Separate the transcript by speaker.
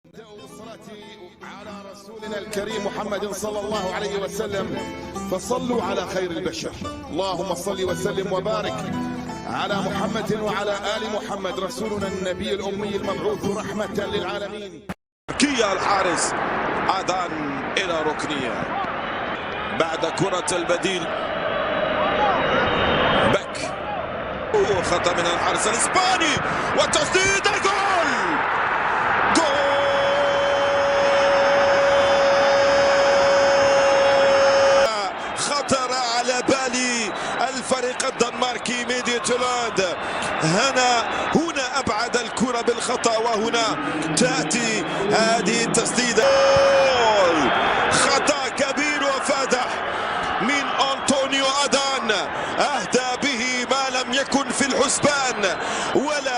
Speaker 1: الصلاة على رسولنا الكريم محمد صلى الله عليه وسلم، فصلوا على خير البشر. اللهم صل وسلم وبارك على محمد وعلى آل محمد رسولنا النبي الأمي المبعوث رحمة للعالمين.
Speaker 2: كيا الحارس أذان إلى ركنية بعد كرة البديل. بك خطأ من الحارس الإسباني وتسديد الجول. خطر على بالي الفريق الدنماركي ميديتلاند. هنا أبعد الكرة بالخطأ، وهنا تأتي هذه التسديدة. خطأ كبير وفادح من أنطونيو أدان، أهدى به ما لم يكن في الحسبان ولا